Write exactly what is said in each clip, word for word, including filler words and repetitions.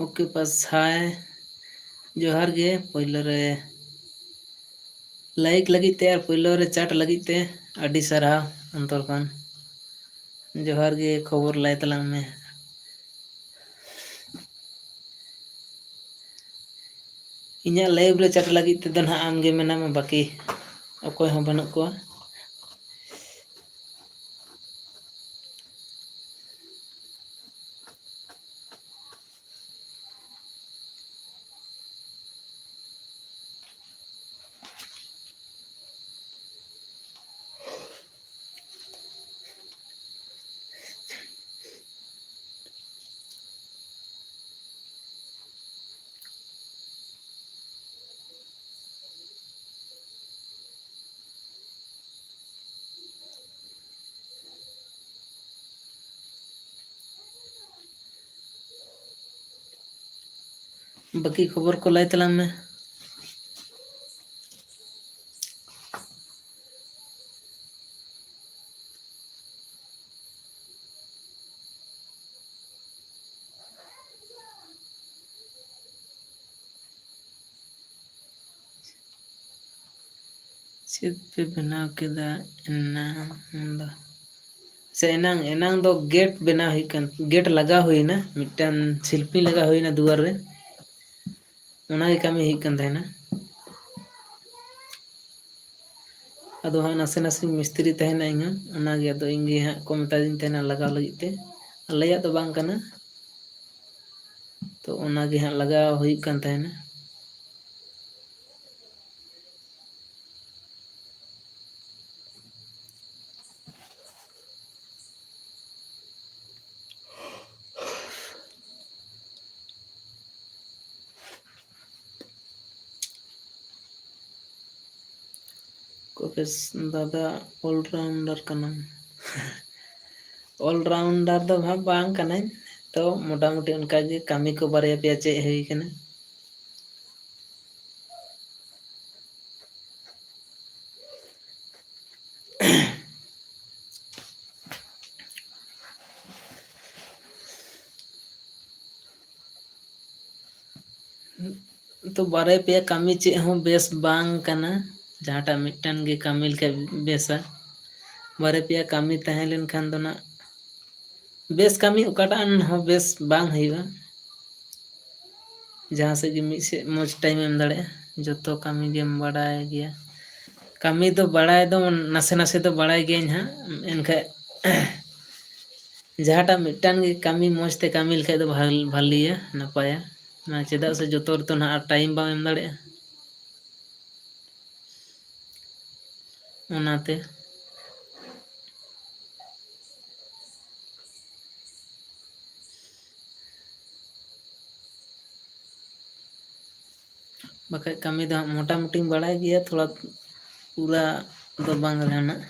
Okay ᱯᱟᱥ, ᱦᱟᱭ, ᱡᱚᱦᱟᱨ ᱜᱮ᱾ ᱯᱳᱭᱞᱳ ᱨᱮ ᱞᱟᱭᱤᱠ ᱞᱟᱹᱜᱤᱫ ᱛᱮ ᱟᱨ ᱯᱳᱭᱞᱳ ᱨᱮ ᱪᱟᱴ ᱞᱟᱹᱜᱤᱫ ᱛᱮ ᱟᱹᱰᱤ ᱥᱟᱨᱦᱟᱣ ᱚᱱᱛᱚᱨ ᱠᱷᱚᱱ᱾ ᱡᱚᱦᱟᱨ ᱜᱮ, ᱠᱷᱚᱵᱚᱨ ᱞᱟᱹᱭ ᱛᱟᱞᱟᱝ ᱢᱮ᱾ ᱤᱧᱟᱹᱜ ᱞᱟᱭᱤᱵᱷ ᱨᱮ ᱪᱟᱴ ᱞᱟᱹᱜᱤᱫ ᱛᱮᱫᱚ ᱱᱟᱦᱟᱜ ᱟᱢ ᱜᱮ ᱢᱮᱱᱟᱢᱟ, ᱵᱟᱹᱠᱤ ᱚᱠᱚᱭ ᱦᱚᱸ ᱵᱟᱹᱱᱩᱜ ᱠᱚᱣᱟ᱾ ᱵᱟᱹᱠᱤ ᱠᱷᱚᱵᱚᱨ ᱠᱚ ᱞᱟᱹᱭ ᱛᱟᱞᱟᱝ ᱢᱮ᱾ ᱪᱮᱫ ᱯᱮ ᱵᱮᱱᱟᱣ ᱠᱮᱫᱟ ᱮᱱᱟᱝ ᱫᱚ? ᱥᱮ ᱮᱱᱟᱝ, ᱮᱱᱟᱝ ᱫᱚ ᱜᱮᱴ ᱵᱮᱱᱟᱣ ᱦᱩᱭᱩᱜ ᱠᱟᱱ, ᱜᱮᱴ ᱞᱟᱜᱟᱣ ᱦᱩᱭᱱᱟ, ᱢᱤᱫᱴᱟᱝ ᱥᱤᱞᱯᱤᱧ ᱞᱟᱜᱟᱣ ᱦᱩᱭᱱᱟ ᱫᱩᱣᱟᱹᱨ ᱨᱮ, ᱚᱱᱟᱜᱮ ᱠᱟᱹᱢᱤ ᱦᱩᱭᱩᱜ ᱠᱟᱱ ᱛᱟᱦᱮᱱᱟ᱾ ᱟᱫᱚ ᱦᱟᱸᱜ ᱱᱟᱥᱮ ᱱᱟᱥᱮ ᱢᱤᱥᱛᱨᱤ ᱛᱟᱦᱮᱱᱟ ᱤᱧ ᱦᱚᱸ, ᱚᱱᱟᱜᱮ ᱟᱫᱚ ᱤᱧ ᱜᱮ ᱦᱟᱸᱜ ᱠᱚ ᱢᱮᱛᱟᱫᱤᱧ ᱛᱟᱦᱮᱱᱟ ᱞᱟᱜᱟᱣ ᱞᱟᱹᱜᱤᱫ ᱛᱮ, ᱟᱞᱮᱭᱟᱜ ᱫᱚ ᱵᱟᱝ ᱠᱟᱱᱟ᱾ ᱛᱚ ᱚᱱᱟᱜᱮ ᱦᱟᱸᱜ ᱞᱟᱜᱟᱣ ᱦᱩᱭᱩᱜ ᱠᱟᱱ ᱛᱟᱦᱮᱱᱟ᱾ ᱠᱚᱯᱮᱥ ᱫᱟᱫᱟ, ᱚᱞᱨᱟᱣᱩᱱᱰᱟᱨ ᱠᱟᱱᱟᱢ? ᱚᱞᱨᱟᱣᱩᱱᱰᱟᱨ ᱫᱚ ᱦᱟᱸᱜ ᱵᱟᱝ ᱠᱟᱹᱱᱟᱹᱧ, ᱛᱚ ᱢᱚᱴᱟᱢᱩᱴᱤ ᱚᱱᱠᱟᱜᱮ ᱠᱟᱹᱢᱤ ᱠᱚ ᱵᱟᱨᱭᱟ ᱯᱮᱭᱟ ᱪᱮᱫ ᱦᱩᱭ ᱠᱟᱱᱟ᱾ ᱛᱚ ᱵᱟᱨᱭᱟ ᱯᱮᱭᱟ ᱠᱟᱹᱢᱤ ᱪᱮᱫ ᱦᱚᱸ ᱵᱮᱥ ᱵᱟᱝ ᱠᱟᱱᱟ, ᱡᱟᱦᱟᱸᱴᱟᱜ ᱢᱤᱫᱴᱟᱝ ᱜᱮ ᱠᱟᱹᱢᱤ ᱞᱮᱠᱷᱟᱡ ᱵᱮᱥᱟ᱾ ᱵᱟᱨᱭᱟ ᱯᱮᱭᱟ ᱠᱟᱹᱢᱤ ᱛᱟᱦᱮᱸ ᱞᱮᱱᱠᱷᱟᱱ ᱫᱚ ᱱᱟᱜ ᱵᱮᱥ ᱠᱟᱹᱢᱤ ᱚᱠᱟᱴᱟᱜ ᱦᱚᱸ ᱵᱮᱥ ᱵᱟᱝ ᱦᱩᱭᱩᱜᱼᱟ᱾ ᱡᱟᱦᱟᱸ ᱥᱮᱫ ᱜᱮ ᱢᱤᱫ ᱥᱮᱫ ᱢᱚᱡᱽ ᱴᱟᱭᱤᱢ ᱮᱢ ᱫᱟᱲᱮᱭᱟᱜᱼᱟ, ᱡᱚᱛᱚ ᱠᱟᱹᱢᱤ ᱜᱮᱢ ᱵᱟᱲᱟᱭ ᱜᱮᱭᱟ᱾ ᱠᱟᱹᱢᱤ ᱫᱚ ᱵᱟᱲᱟᱭ ᱫᱚ ᱱᱟᱥᱮ ᱱᱟᱥᱮ ᱫᱚ ᱵᱟᱲᱟᱭ ᱜᱤᱭᱟᱹᱧ ᱦᱟᱸᱜ, ᱮᱱᱠᱷᱟᱡ ᱡᱟᱦᱟᱸᱴᱟᱜ ᱢᱤᱫᱴᱟᱝ ᱜᱮ ᱠᱟᱹᱢᱤ ᱢᱚᱡᱽ ᱛᱮ ᱠᱟᱹᱢᱤ ᱞᱮᱠᱷᱟᱡ ᱫᱚ ᱵᱷᱟᱞ-, ᱵᱷᱟᱹᱞᱤᱭᱟ, ᱱᱟᱯᱟᱭᱟ᱾ ᱢᱟ ᱪᱮᱫᱟᱜ ᱥᱮ ᱡᱚᱛᱚ ᱨᱮᱛᱚ ᱱᱟᱦᱟᱜ ᱴᱟᱭᱤᱢ ᱵᱟᱢ ᱮᱢ ᱫᱟᱲᱮᱭᱟᱜᱼᱟ᱾ ᱚᱱᱟᱛᱮ ᱵᱟᱠᱷᱟᱡ ᱠᱟᱹᱢᱤ ᱫᱚ ᱦᱟᱸᱜ ᱢᱚᱴᱟᱢᱩᱴᱤᱧ ᱵᱟᱲᱟᱭ ᱜᱮᱭᱟ, ᱛᱷᱚᱲᱟ ᱯᱩᱨᱟ ᱫᱚ ᱵᱟᱝ ᱨᱮᱦᱚᱸ ᱱᱟᱜ᱾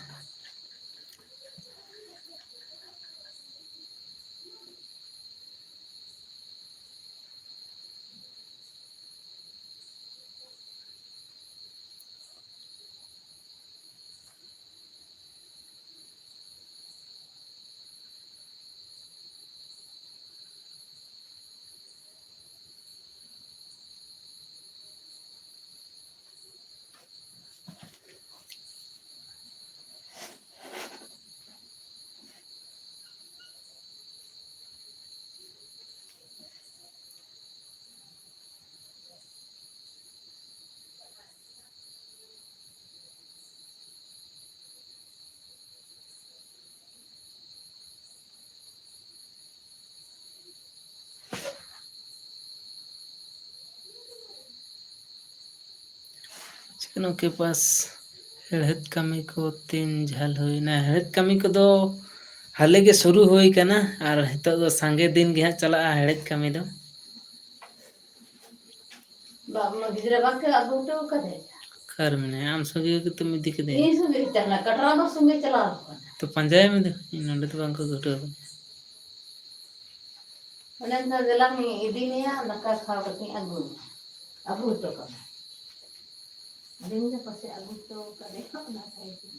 ᱱᱩᱠᱤ ᱯᱟᱥ ᱦᱮᱲᱦᱮᱫ ᱠᱟᱹᱢᱤ ᱠᱚ ᱛᱤᱱ ᱡᱷᱟᱹᱞ ᱦᱩᱭᱱᱟ? ᱦᱮᱲᱦᱮᱫ ᱠᱟᱹᱢᱤ ᱠᱚᱫᱚ ᱦᱟᱞᱮ ᱜᱮ ᱥᱩᱨᱩ ᱦᱩᱭ ᱠᱟᱱᱟ, ᱟᱨ ᱱᱤᱛᱚᱜ ᱫᱚ ᱥᱟᱸᱜᱮ ᱫᱤᱱ ᱜᱮ ᱦᱟᱸᱜ ᱪᱟᱞᱟᱜᱼᱟ ᱦᱮᱲᱦᱮᱫ ᱠᱟᱹᱢᱤ ᱫᱚ᱾ ᱵᱟᱝ, ᱚᱱᱟ ᱜᱤᱫᱽᱨᱟᱹ ᱵᱟᱝ ᱠᱚ ᱟᱹᱜᱩ ᱦᱚᱴᱚ ᱠᱟᱫᱮ? ᱚᱠᱟᱨᱮ ᱢᱮᱱᱟᱭᱟ? ᱟᱢ ᱥᱚᱸᱜᱮ ᱜᱮᱛᱚᱢ ᱤᱫᱤ ᱠᱮᱫᱮᱭᱟ᱾ ᱤᱧ ᱥᱚᱸᱜᱮ ᱜᱮ ᱛᱟᱦᱮᱸ ᱞᱮᱱᱟ, ᱠᱟᱴᱨᱟ ᱫᱚ ᱥᱚᱸᱜᱮ ᱪᱟᱞᱟᱣ ᱟᱠᱟᱱᱟ᱾ ᱛᱚ ᱯᱟᱸᱡᱟᱭᱮᱢ ᱫᱚ, ᱤᱧ ᱱᱚᱸᱰᱮ ᱫᱚ ᱵᱟᱝ ᱠᱚ ᱟᱹᱜᱩ ᱦᱚᱴᱚ ᱠᱟᱫᱮᱭᱟ᱾ ᱚᱱᱮ ᱚᱱᱠᱟ ᱜᱮᱞᱟᱝ ᱤᱫᱤ ᱢᱮᱭᱟ, ᱫᱟᱠᱟ ᱠᱷᱟᱣᱟ ᱠᱟᱛᱮᱧ ᱟᱹᱜᱩ ᱢᱮᱭᱟ, ᱟᱹᱜᱩ ᱦᱚᱴᱚ ᱠᱟᱢᱟ᱾ ᱟᱫᱚᱧ ᱢᱮᱱᱫᱟ ᱯᱟᱥᱮ ᱟᱹᱜᱩ ᱦᱚᱴᱚ ᱠᱟᱫᱮ, ᱚᱱᱟ ᱥᱟᱭᱤᱰ ᱨᱮ᱾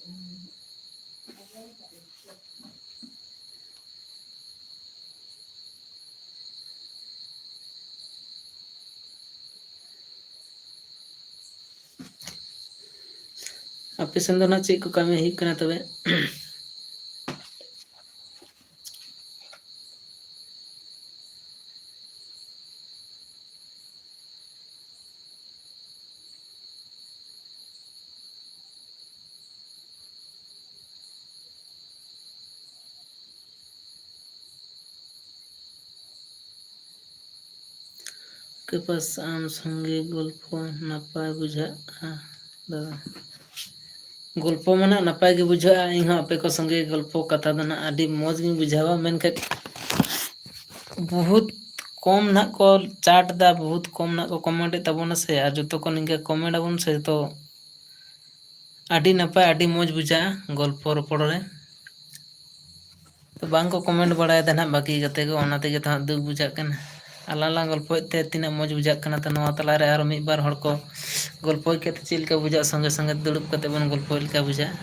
ᱟᱯᱮ ᱥᱮᱱ ᱫᱚ ᱱᱟᱜ ᱪᱮᱫ ᱠᱚ ᱠᱟᱹᱢᱤ ᱦᱩᱭᱩᱜ ᱠᱟᱱᱟ ᱛᱚᱵᱮ? ᱠᱮᱯᱟᱥ, ᱟᱢ ᱥᱚᱸᱜᱮ ᱜᱚᱞᱯᱷᱚ ᱱᱟᱯᱟᱭ ᱵᱩᱡᱷᱟᱹᱜᱼᱟ ᱫᱟᱫᱟ᱾ ᱜᱚᱞᱯᱚ ᱢᱟ ᱱᱟᱜ ᱱᱟᱯᱟᱭ ᱜᱮ ᱵᱩᱡᱷᱟᱹᱜᱼᱟ, ᱤᱧᱦᱚᱸ ᱟᱯᱮ ᱠᱚ ᱥᱚᱸᱜᱮ ᱜᱚᱞᱯᱚ ᱠᱟᱛᱷᱟ ᱫᱚ ᱱᱟᱜ ᱟᱹᱰᱤ ᱢᱚᱡᱽ ᱜᱤᱧ ᱵᱩᱡᱷᱟᱹᱣᱟ, ᱢᱮᱱᱠᱷᱟᱱ ᱵᱚᱦᱩᱛ ᱠᱚᱢ ᱱᱟᱜ ᱠᱚ ᱪᱟᱴ ᱮᱫᱟ, ᱵᱚᱦᱩᱛ ᱠᱚᱢ ᱱᱟᱜ ᱠᱚ ᱠᱚᱢᱮᱱᱴ ᱮᱫ ᱛᱟᱵᱚᱱᱟ ᱥᱮ, ᱟᱨ ᱡᱚᱛᱚ ᱠᱚ ᱱᱤᱝᱠᱟᱹ ᱠᱚᱢᱮᱱᱴ ᱟᱵᱚᱱ ᱥᱮ, ᱡᱚᱛᱚ ᱟᱹᱰᱤ ᱱᱟᱯᱟᱭ, ᱟᱹᱰᱤ ᱢᱚᱡᱽ ᱵᱩᱡᱷᱟᱹᱜᱼᱟ ᱜᱚᱞᱯᱚ ᱨᱚᱯᱚᱲ ᱨᱮ᱾ ᱛᱚ ᱵᱟᱝ ᱠᱚ ᱠᱚᱢᱮᱱᱴ ᱵᱟᱲᱟᱭᱮᱫᱟ ᱱᱟᱦᱟᱜ ᱵᱟᱹᱠᱤ ᱜᱟᱛᱮ ᱠᱚ, ᱚᱱᱟ ᱛᱮᱜᱮ ᱛᱚ ᱦᱟᱸᱜ ᱫᱩᱠ ᱵᱩᱡᱷᱟᱹᱜ ᱠᱟᱱᱟ᱾ ᱟᱞᱟᱝ ᱞᱟᱝ ᱜᱚᱞᱯᱚᱭᱮᱫ ᱛᱮ ᱛᱤᱱᱟᱹᱜ ᱢᱚᱡᱽ ᱵᱩᱡᱷᱟᱹᱜ ᱠᱟᱱᱟ, ᱛᱚ ᱱᱚᱣᱟ ᱛᱟᱞᱟᱨᱮ ᱟᱨᱚ ᱢᱤᱫ ᱵᱟᱨ ᱦᱚᱲ ᱠᱚ ᱜᱚᱞᱯᱚᱭ ᱠᱮᱫ ᱛᱮ ᱪᱮᱫ ᱞᱮᱠᱟ ᱵᱩᱡᱷᱟᱹᱜᱼᱟ, ᱥᱚᱸᱜᱮ ᱥᱚᱸᱜᱮ ᱫᱩᱲᱩᱵ ᱠᱟᱛᱮ ᱵᱚᱱ ᱜᱚᱞᱯᱚᱭ ᱞᱮᱠᱟ ᱵᱩᱡᱷᱟᱹᱜᱼᱟ᱾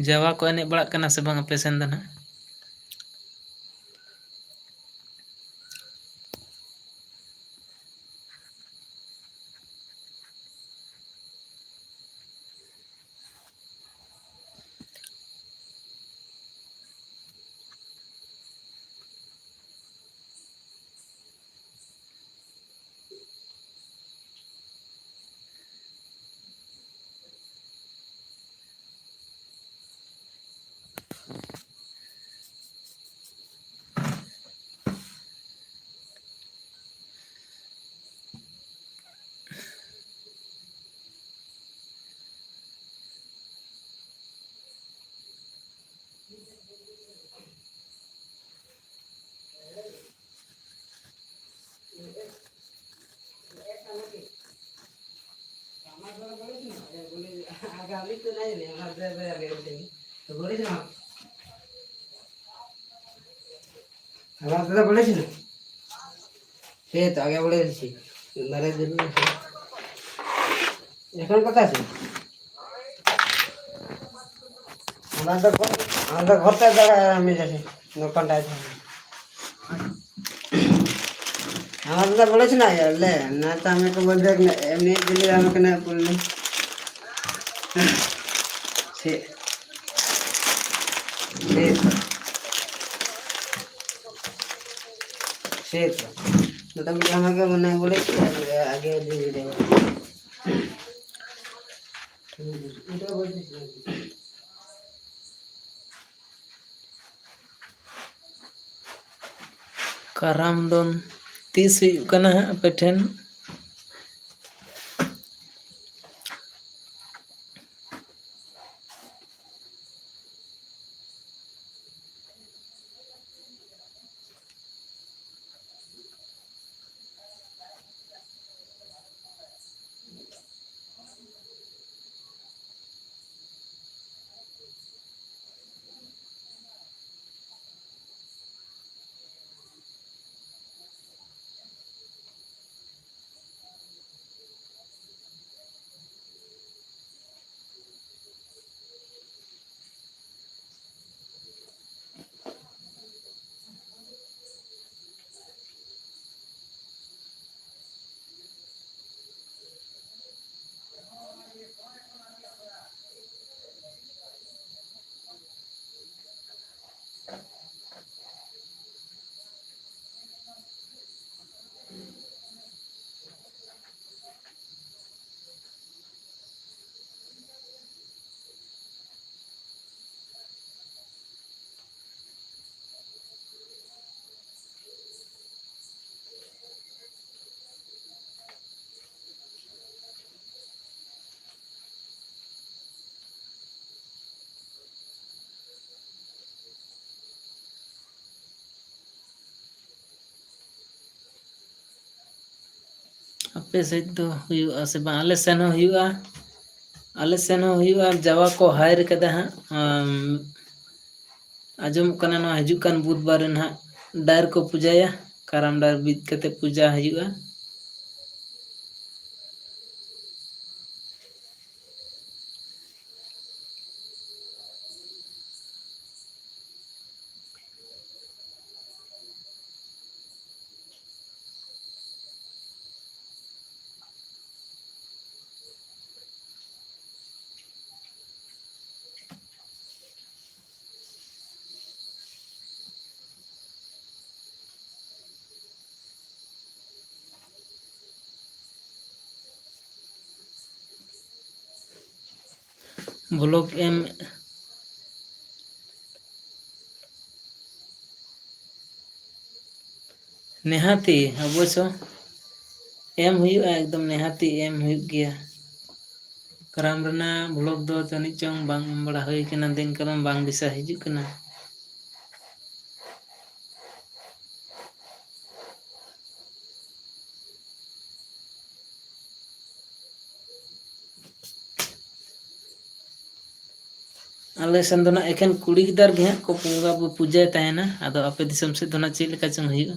ᱡᱟᱣᱟ ᱠᱚ ᱮᱱᱮᱡ ᱵᱟᱲᱟᱜ ᱠᱟᱱᱟ ᱥᱮ ᱵᱟᱝ ᱟᱯᱮ ᱥᱮᱱ ᱫᱚ ᱱᱟᱦᱟᱜ? আমার দাদা বলেছিল, সে তো আগে বলে দিচ্ছি, মানে, এখন কথা আছে। আমার তো ঘর, আমার তো ঘরটা জায়গা মিলেছে, দোকানটা আছে। আমার দাদা বলেছে না, লে, না তো আমি তো বলতে না, এমনি দিলে আমাকে না বললে। সে, সে তো, সে তো। মোটামুটি আমাকে মনে হয় বলেছে, আগে দিয়ে দিতে হবে। হুম, এটা বলছিস না। ᱠᱟᱨᱟᱢ ᱫᱚᱱ ᱛᱤᱥ ᱦᱩᱭᱩᱜ ᱠᱟᱱᱟ ᱦᱟᱸᱜ ᱟᱯᱮ ᱴᱷᱮᱱ? ᱟᱯᱮ ᱥᱮᱫ ᱫᱚ ᱦᱩᱭᱩᱜᱼᱟ ᱥᱮ ᱵᱟᱝ? ᱟᱞᱮ ᱥᱮᱱ ᱦᱚᱸ ᱦᱩᱭᱩᱜᱼᱟ, ᱟᱞᱮ ᱥᱮᱱ ᱦᱚᱸ ᱦᱩᱭᱩᱜᱼᱟ᱾ ᱡᱟᱣᱟ ᱠᱚ ᱦᱟᱭᱨ ᱠᱟᱫᱟ ᱦᱟᱸᱜ᱾ ᱟᱢ, ᱟᱸᱡᱚᱢᱚᱜ ᱠᱟᱱᱟ ᱱᱚᱣᱟ ᱦᱤᱡᱩᱜ ᱠᱟᱱ ᱵᱩᱫᱷᱵᱟᱨ ᱨᱮ ᱱᱟᱦᱟᱜ ᱰᱟᱹᱨ ᱠᱚ ᱯᱩᱡᱟᱹᱭᱟ, ᱠᱟᱨᱟᱢ ᱰᱟᱹᱨ ᱵᱤᱫ ᱠᱟᱛᱮ ᱯᱩᱡᱟ ᱦᱩᱭᱩᱜᱼᱟ᱾ ᱵᱞᱚᱠ ᱮᱢ ᱱᱮᱦᱟᱛᱤ ᱚᱵᱚᱥᱥᱚ ᱮᱢ ᱦᱩᱭᱩᱜᱼᱟ, ᱮᱠᱫᱚᱢ ᱱᱮᱦᱟᱛᱤ ᱮᱢ ᱦᱩᱭᱩᱜ ᱜᱮᱭᱟ᱾ ᱠᱟᱨᱟᱢ ᱨᱮᱱᱟᱜ ᱵᱞᱚᱠ ᱫᱚ ᱡᱟᱹᱱᱤᱡ ᱪᱚᱝ ᱵᱟᱝ ᱮᱢ ᱵᱟᱲᱟ ᱦᱩᱭ ᱠᱟᱱᱟ, ᱫᱤᱱ ᱠᱟᱞᱚᱢ ᱵᱟᱝ ᱫᱤᱥᱟᱹ ᱦᱤᱡᱩᱜ ᱠᱟᱱᱟ᱾ ᱟᱞᱮ ᱥᱮᱱ ᱫᱚ ᱱᱟᱜ ᱮᱠᱷᱮᱱ ᱠᱩᱲᱤ ᱜᱤᱫᱟᱹᱨ ᱜᱮ ᱦᱟᱸᱜ ᱠᱚ ᱵᱚᱸᱜᱟ ᱵᱩ-, ᱯᱩᱡᱟᱹᱭ ᱛᱟᱦᱮᱱᱟ᱾ ᱟᱫᱚ ᱟᱯᱮ ᱫᱤᱥᱚᱢ ᱥᱮᱫ ᱫᱚ ᱱᱟᱜ ᱪᱮᱫ ᱞᱮᱠᱟ ᱪᱚᱝ ᱦᱩᱭᱩᱜᱼᱟ?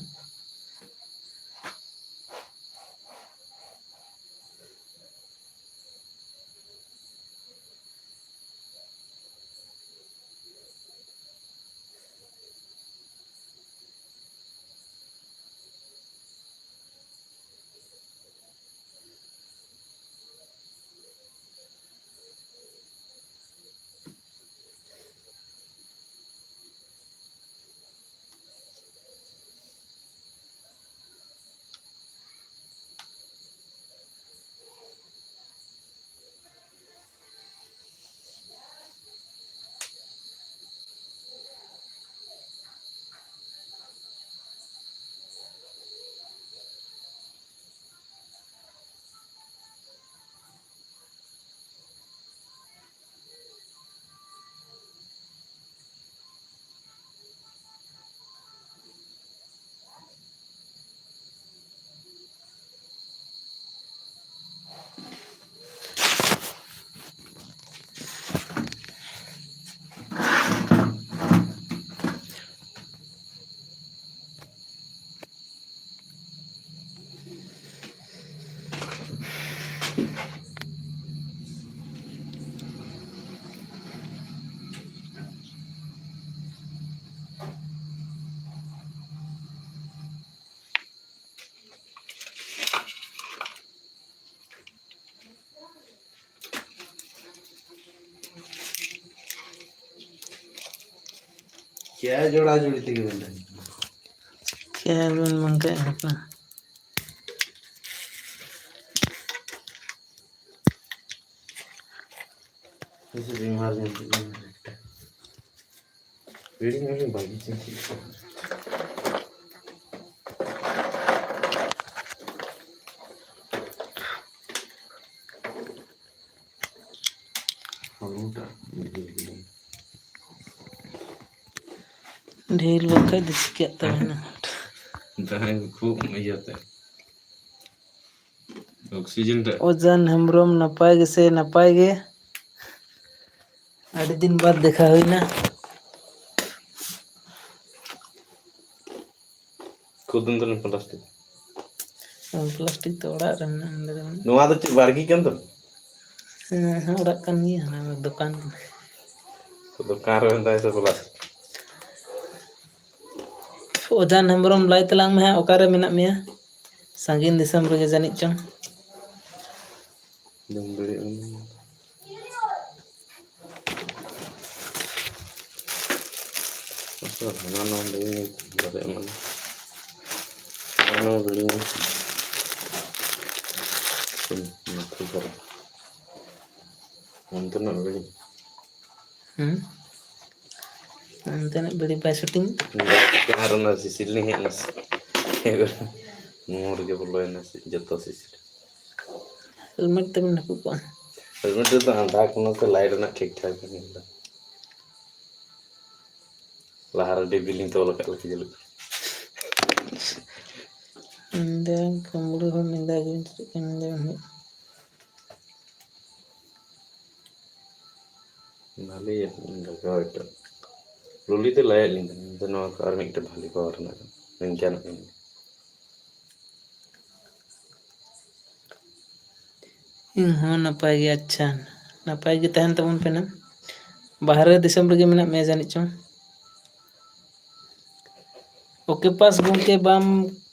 क्या जोड़ा जोड़ी ᱛᱮᱜᱮ ᱵᱮᱱ ᱛᱟᱦᱮᱱ ᱠᱟᱱᱟ? क्या ᱵᱮᱱ ᱵᱟᱝ ᱛᱟᱦᱮᱸ ᱠᱟᱱᱟ? ᱵᱤᱥᱮᱥ ᱤᱢᱟᱨᱡᱮᱱᱥᱤ ᱨᱤᱰᱤᱝ ᱟᱹᱞᱤᱧ ᱵᱷᱟᱹᱜᱤ ᱪᱮᱦᱨᱟ᱾ ᱦᱚᱲᱢᱚᱴᱟᱜ ᱵᱩᱡᱷᱟᱹᱣ ᱠᱮᱫᱟᱹᱧ᱾ ᱰᱷᱮᱨ ᱵᱟᱠᱷᱟᱡ ᱫᱚ ᱪᱤᱠᱟᱹᱜ ᱛᱟᱵᱮᱱᱟ? ᱡᱟᱦᱟᱸᱭ ᱠᱷᱩᱵ ᱤᱭᱟᱹᱛᱮ᱾ ᱚᱠᱥᱤᱡᱮᱱ ᱨᱮ᱾ ᱚᱡᱟᱱ ᱦᱮᱢᱵᱨᱚᱢ ᱱᱟᱯᱟᱭ ᱜᱮᱥᱮ? ᱱᱟᱯᱟᱭ ᱜᱮ᱾ ᱟᱹᱰᱤ ᱫᱤᱱ ᱵᱟᱫ ᱫᱮᱠᱷᱟ ᱦᱩᱭᱱᱟ᱾ ᱠᱷᱩᱫᱩᱢ ᱫᱚ ᱯᱞᱟᱥᱴᱤᱠ᱾ ᱯᱞᱟᱥᱴᱤᱠ ᱫᱚ ᱚᱲᱟᱜ ᱨᱮ ᱢᱮᱱᱟᱜᱼᱟ, ᱱᱚᱰᱮ ᱫᱚ ᱵᱟᱹᱱᱩᱜᱼᱟ᱾ ᱱᱚᱣᱟ ᱫᱚ ᱪᱮᱫ ᱵᱟᱲᱜᱮ ᱠᱟᱱ ᱛᱟᱢᱟ? ᱦᱮᱸ, ᱦᱮᱸ, ᱚᱲᱟᱜ ᱠᱟᱱ ᱜᱮᱭᱟ, ᱚᱱᱟ ᱫᱚ ᱫᱚᱠᱟᱱ ᱠᱟᱱᱟ᱾ ᱫᱚᱠᱟᱱ ᱨᱮ ᱢᱮᱱᱫᱟᱭ ᱥᱮ ᱯᱞᱟᱥᱴᱤᱠ? ᱚᱡᱟᱱ ᱦᱮᱢᱵᱨᱚᱢ, ᱞᱟᱹᱭ ᱛᱟᱞᱟᱝ ᱢᱮ ᱦᱟᱸᱜ, ᱚᱠᱟᱨᱮ ᱢᱮᱱᱟᱜ ᱢᱮᱭᱟ? ᱥᱟᱺᱜᱤᱧ ᱫᱤᱥᱚᱢ ᱨᱮᱜᱮ ᱡᱟᱹᱱᱤᱡ ᱪᱚᱝ᱾ ᱡᱚᱢ ᱫᱟᱲᱮᱭᱟᱜ ᱠᱟᱱᱟ᱾ ᱟᱪᱪᱷᱟ, ᱦᱟᱱᱟ ᱱᱚᱣᱟ ᱞᱟᱹᱭ ᱢᱮ, ᱵᱟᱨᱭᱟ ᱮᱢᱟᱱ᱾ ᱦᱟᱱᱟ ᱱᱚᱣᱟ ᱞᱟᱹᱭ ᱢᱮ᱾ ᱦᱩᱸ, ᱱᱚᱛᱮ ᱫᱷᱟᱨᱮ᱾ ᱚᱱᱛᱮᱱᱟᱜ ᱞᱟᱹᱭ ᱢᱮ᱾ ᱦᱩᱸ? ᱚᱱᱛᱮᱱᱟᱜ ᱵᱤᱲᱤ ᱵᱟᱭ ᱥᱩᱴᱤᱝ? ᱟᱨ ᱚᱱᱟ ᱥᱤᱥᱤᱨ ᱞᱤᱧ ᱦᱮᱡ ᱱᱟ ᱥᱮ᱾ ᱢᱩ ᱨᱮᱜᱮ ᱵᱚᱞᱚᱭᱮᱱᱟ ᱥᱮ ᱡᱚᱛᱚ ᱥᱤᱥᱤᱨ᱾ ᱦᱮᱞᱢᱮᱴ ᱛᱮᱵᱮᱱ ᱨᱟᱹᱯᱩᱫ ᱠᱚᱜᱼᱟ᱾ ᱦᱮᱞᱢᱮᱴ ᱨᱮᱫᱚ ᱟᱸᱫᱷᱟ ᱠᱟᱱᱟ ᱥᱮ, ᱞᱟᱭᱤᱴ ᱨᱮᱱᱟᱜ ᱴᱷᱤᱠ ᱴᱷᱟᱠ ᱵᱟᱝ ᱧᱮᱞᱚᱜᱼᱟ᱾ ᱞᱟᱦᱟ ᱨᱮ ᱰᱤᱵᱤ ᱞᱤᱧ ᱛᱚᱞ ᱟᱠᱟᱫ ᱞᱮᱠᱟ ᱧᱮᱞᱚᱜ ᱠᱟᱱᱟ᱾ ᱧᱤᱫᱟᱹ ᱠᱩᱢᱵᱽᱲᱩ ᱦᱚᱸ ᱧᱤᱫᱟᱹ ᱜᱮ ᱪᱮᱫ ᱠᱚ ᱧᱤᱫᱟᱹ ᱦᱩᱭᱩᱜ᱾ ᱵᱷᱟᱞᱮᱭᱟ, ᱞᱟᱜᱟᱣ ᱮᱴᱟᱜ᱾ ᱞᱚᱞᱤ ᱫᱚ ᱞᱟᱹᱭᱟᱫ ᱞᱤᱧ ᱛᱟᱦᱮᱸᱫ, ᱢᱮᱱᱫᱟ ᱱᱚᱣᱟ ᱠᱚ ᱟᱨ ᱢᱤᱫᱴᱮᱱ ᱵᱷᱟᱞᱮ ᱯᱟᱣᱟᱨ ᱨᱮᱱᱟᱜ ᱠᱟᱱᱟ, ᱱᱤᱝᱠᱟᱱᱟᱜ ᱠᱟᱱᱟ᱾ ᱤᱧ ᱦᱚᱸ ᱱᱟᱯᱟᱭ ᱜᱮ᱾ ᱟᱪᱪᱷᱟ, ᱱᱟᱯᱟᱭ ᱜᱮ ᱛᱟᱦᱮᱱ ᱛᱟᱵᱚᱱ ᱯᱮ ᱱᱟᱜ᱾ ᱵᱟᱦᱨᱮ ᱫᱤᱥᱚᱢ ᱨᱮᱜᱮ ᱢᱮᱱᱟᱜ ᱢᱮᱭᱟ ᱡᱟᱹᱱᱤᱡ ᱪᱚᱝ? ᱚᱠᱮᱯᱟᱥ ᱜᱚᱢᱠᱮ, ᱵᱟᱢ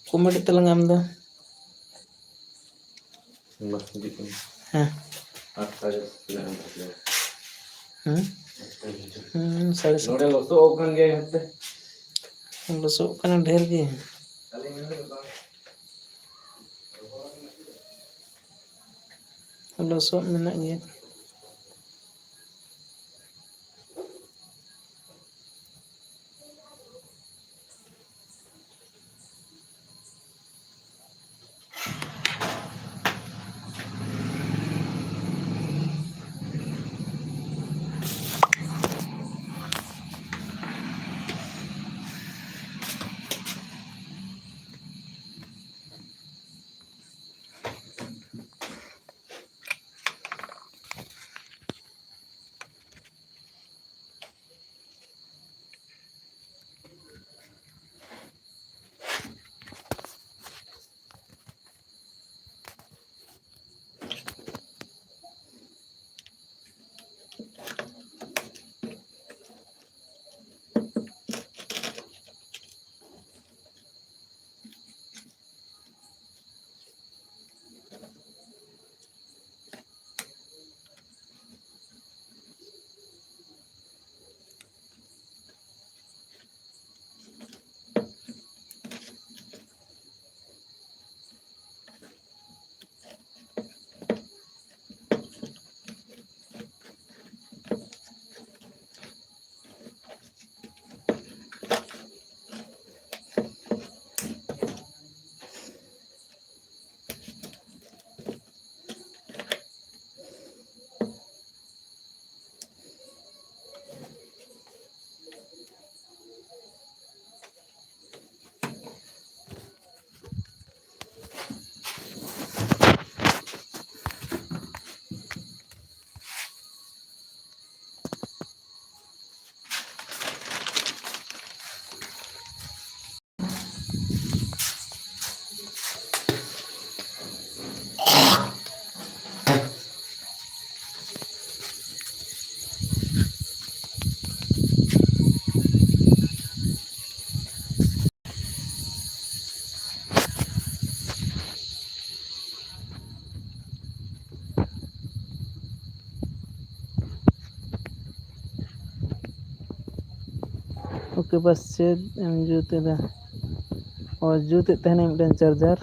ᱠᱚᱢᱮᱱᱴ ᱛᱟᱞᱟᱝᱟ ᱟᱢ ᱫᱚ? ᱵᱟᱥ ᱦᱤᱡᱩᱜ ᱠᱟᱱᱟ᱾ ᱦᱮᱸ᱾ ᱟᱴ ᱴᱟᱠᱟ ᱛᱤᱱᱟᱹᱜ ᱮᱢ ᱠᱷᱚᱡᱚᱜᱼᱟ? ᱦᱩᱸ? ᱦᱩᱸ, ᱥᱟᱲᱮ ᱥᱟᱛ᱾ ᱱᱚᱰᱮ ᱞᱚᱥᱚᱜ ᱠᱟᱱ ᱜᱮᱭᱟ ᱦᱮᱸᱥᱮ? ᱞᱚᱥᱚᱜ ᱠᱟᱱᱟ ᱰᱷᱮᱨ ᱜᱮ᱾ ᱞᱚᱥᱚᱫ ᱢᱮᱱᱟᱜ ᱜᱮᱭᱟ᱾ ᱳᱠᱮ, ᱵᱟᱥ ᱪᱮᱫ ᱮᱢ ᱡᱩᱛ ᱮᱫᱟ? ᱚ, ᱡᱩᱛ ᱮᱫ ᱛᱟᱦᱮᱱᱟᱹᱧ ᱢᱤᱫᱴᱮᱱ ᱪᱟᱨᱡᱟᱨ᱾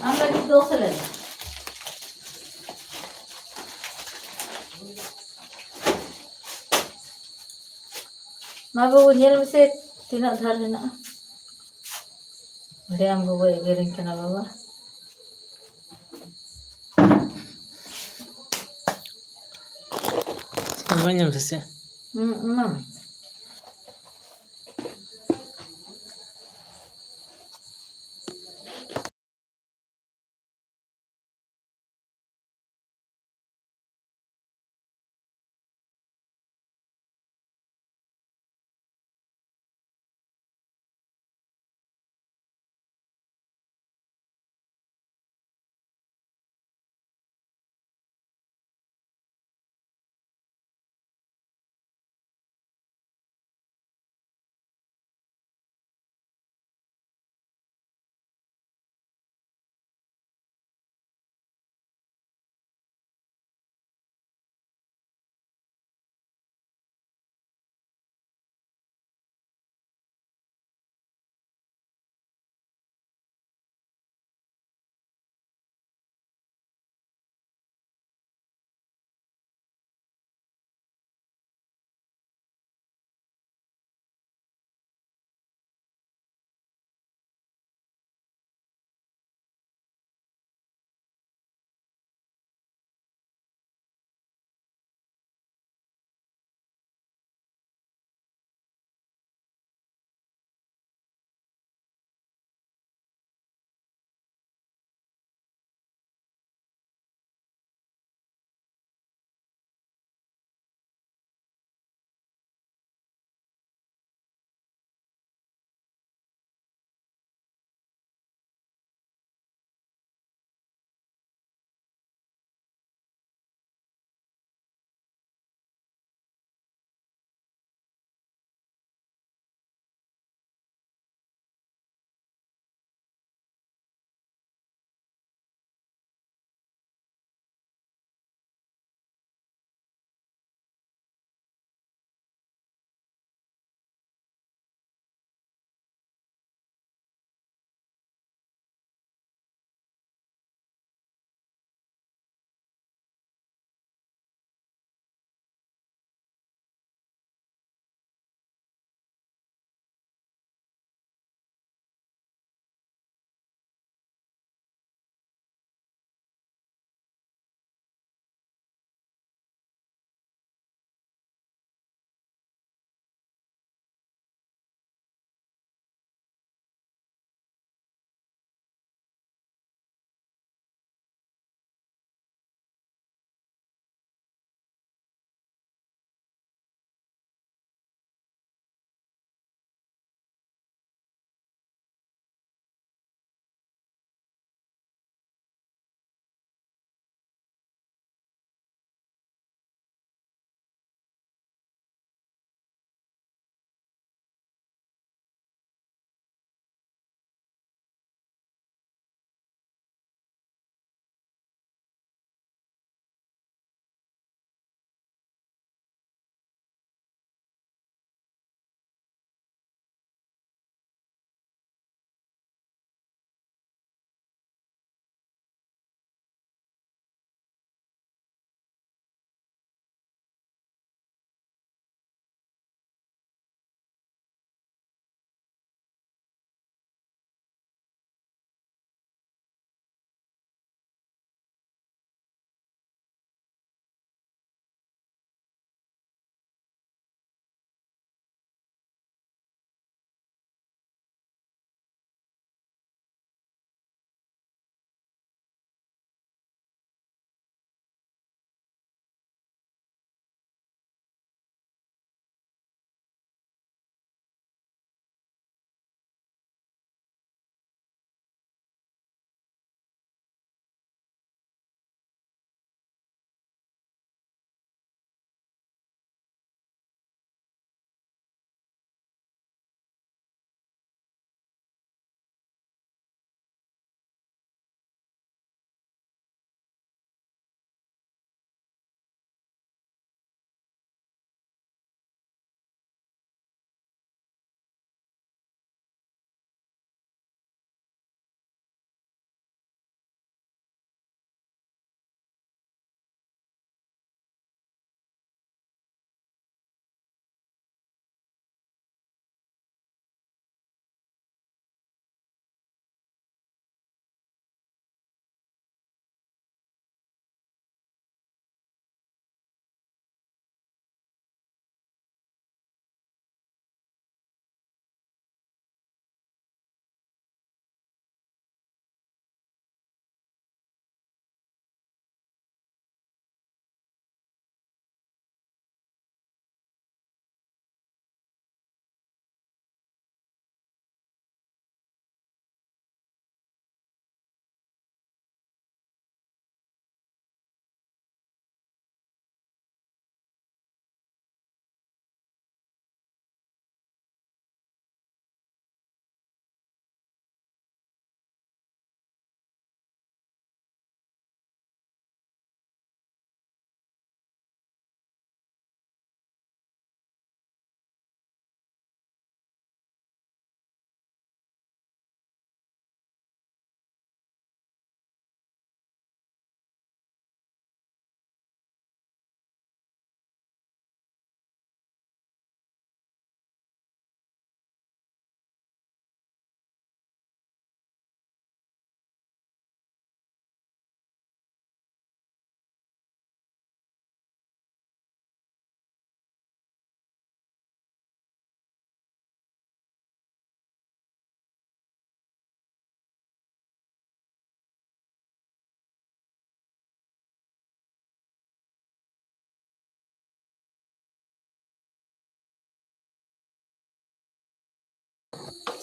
ᱟᱢ ᱞᱟᱹᱜᱤᱫ ᱫᱚ ᱥᱮᱞᱮᱫ᱾ ᱢᱟ ᱵᱟᱹᱵᱩ, ᱧᱮᱞ ᱢᱮᱥᱮ ᱛᱤᱱᱟᱹᱜ ᱫᱷᱟᱨ ᱦᱮᱱᱟᱜᱼᱟ᱾ ᱚᱸᱰᱮ ᱟᱢ ᱜᱚᱜᱚᱭ ᱮᱜᱮᱨᱤᱧ ᱠᱟᱱᱟ ᱵᱟᱵᱟ᱾ ᱵᱟᱹᱧ ᱧᱟᱢ ᱫᱟ ᱥᱮ? ᱦᱩᱸ, ᱚᱱᱟ ᱢᱮ᱾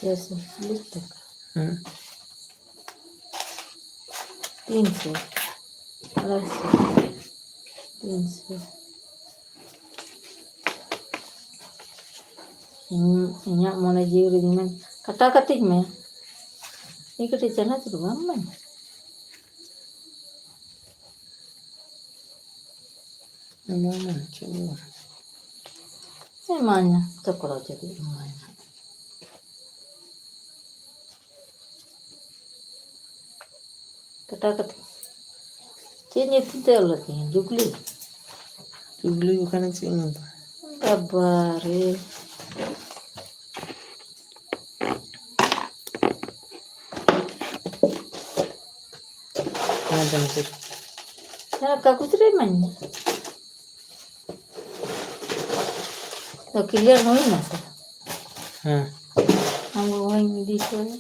ᱪᱟᱨᱥᱚ ᱪᱚᱞᱞᱤᱥ ᱴᱟᱠᱟ᱾ ᱦᱮᱸ᱾ ᱛᱤᱱᱥᱚ, ᱟᱲᱟᱭᱥᱚ, ᱛᱤᱱᱥᱚ᱾ ᱤᱧ, ᱤᱧᱟᱹᱜ ᱢᱚᱱᱮ ᱡᱤᱣᱤ ᱨᱮ ᱤᱧ ᱢᱮᱱ, ᱠᱟᱴᱟ ᱠᱟᱹᱛᱤᱧ ᱢᱮ᱾ ᱤᱧ ᱠᱟᱹᱴᱤᱡ ᱪᱟᱱᱟᱪ ᱫᱚ ᱵᱟᱢ ᱢᱮᱱ᱾ ᱮᱢᱟᱧᱟ, ᱪᱮᱫ ᱮᱢ ᱮᱢᱟᱧᱟ? ᱮᱢᱟᱧᱟ, ᱪᱚᱠᱨᱚ ᱪᱮᱫ ᱮᱢᱟᱧᱟ? ᱠᱟᱴᱟ ᱠᱟᱛᱮ ᱪᱮᱫ ᱧᱩᱛᱩᱢ ᱛᱮ ᱚᱞ ᱟᱹᱫᱤᱧᱟ? ᱡᱩᱵᱽᱞᱤ? ᱡᱩᱵᱽᱞᱤ ᱵᱟᱠᱷᱟᱱ ᱪᱮᱫ ᱤᱧ ᱢᱮᱛᱟᱢᱟ? ᱵᱟᱵᱟ ᱨᱮ᱾ ᱦᱮᱸ, ᱡᱟᱢᱥᱮᱫ᱾ ᱦᱮᱸ, ᱠᱟᱜᱚᱡᱽ ᱨᱮ ᱮᱢᱟᱹᱧ ᱢᱮ᱾ ᱛᱚ, clear ᱦᱩᱭᱱᱟ ᱛᱚ? ᱦᱮᱸ᱾ ᱟᱢ ᱜᱚᱜᱚᱧ ᱤᱫᱤ ᱦᱚᱴᱚ ᱟᱭᱟ᱾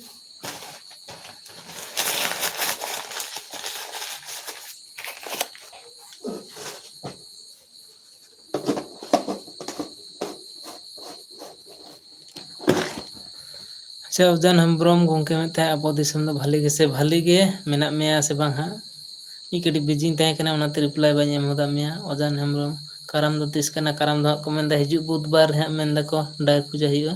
ᱟᱪᱪᱷᱟ, ᱩᱡᱟᱱ ᱦᱮᱢᱵᱨᱚᱢ ᱜᱚᱢᱠᱮ ᱢᱮᱱᱮᱫ ᱛᱟᱦᱮᱸᱫ, ᱟᱵᱚ ᱫᱤᱥᱚᱢ ᱫᱚ ᱵᱷᱟᱹᱞᱤ ᱜᱮᱥᱮ ᱵᱷᱟᱹᱞᱤ ᱜᱮ ᱢᱮᱱᱟᱜ ᱢᱮᱭᱟ ᱥᱮ ᱵᱟᱝ ᱦᱟᱸᱜ? ᱤᱧ ᱠᱟᱹᱴᱤᱡ ᱵᱤᱡᱤᱧ ᱛᱟᱦᱮᱸ ᱠᱟᱱᱟ, ᱚᱱᱟᱛᱮ reply ᱵᱟᱹᱧ ᱮᱢ ᱦᱚᱫᱟᱜ ᱢᱮᱭᱟ᱾ ᱚᱡᱟᱱ ᱦᱮᱢᱵᱨᱚᱢ, ᱠᱟᱨᱟᱢ ᱫᱚ ᱛᱤᱥ ᱠᱟᱱᱟ? ᱠᱟᱨᱟᱢ ᱫᱚ ᱦᱟᱸᱜ ᱠᱚ ᱢᱮᱱᱫᱟ ᱦᱤᱡᱩᱜ ᱵᱩᱫᱷᱵᱟᱨ ᱨᱮ ᱦᱟᱸᱜ ᱢᱮᱱ ᱫᱟᱠᱚ ᱰᱟᱹᱦᱤ ᱯᱩᱡᱟᱹ ᱦᱩᱭᱩᱜᱼᱟ᱾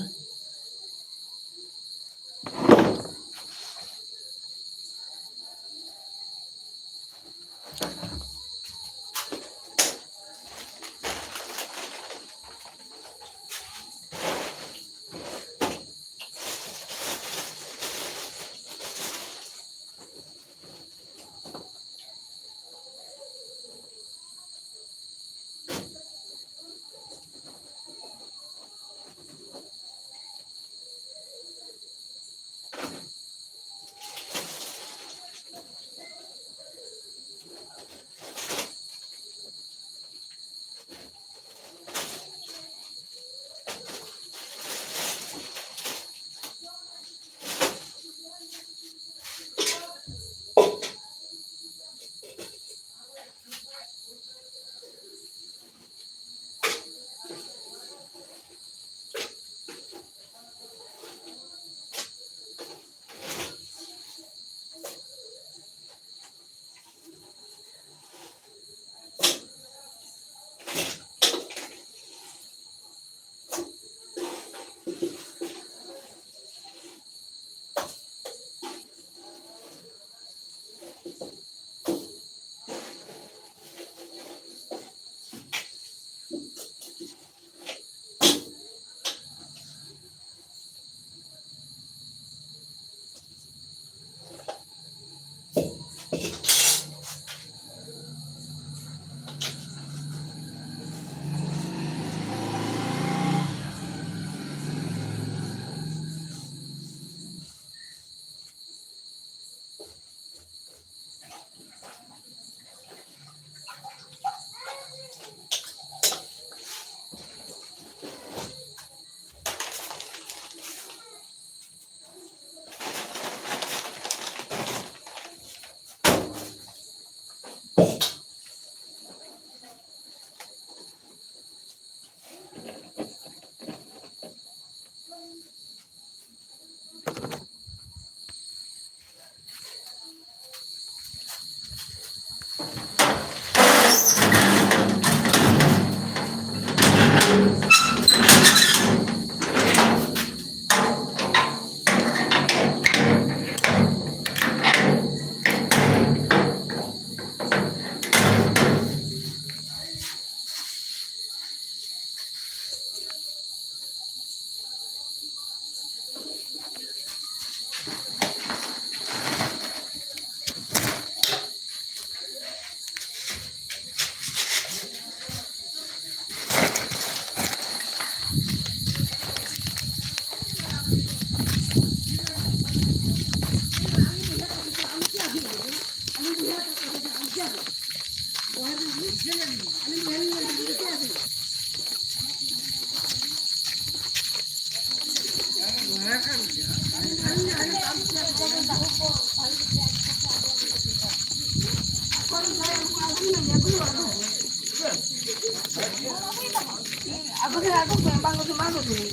ᱟᱹᱜᱩ ᱫᱚ ᱟᱹᱜᱩ ᱯᱮ, ᱵᱟᱝ ᱟᱹᱜᱩ ᱫᱚ ᱵᱟᱝ ᱟᱹᱜᱩᱭ᱾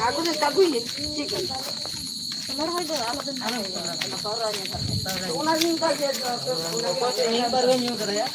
ᱟᱹᱜᱩ ᱫᱚ ᱟᱹᱜᱩᱭ ᱴᱷᱤᱠ ᱜᱮᱭᱟ᱾ ᱚᱱᱟ ᱜᱮ ᱚᱱᱠᱟ ᱜᱮ, ᱚᱠᱚᱭ ᱪᱚ ᱢᱤᱫ ᱵᱟᱨ ᱜᱮ ᱧᱩ ᱠᱟᱫᱟᱭᱟ᱾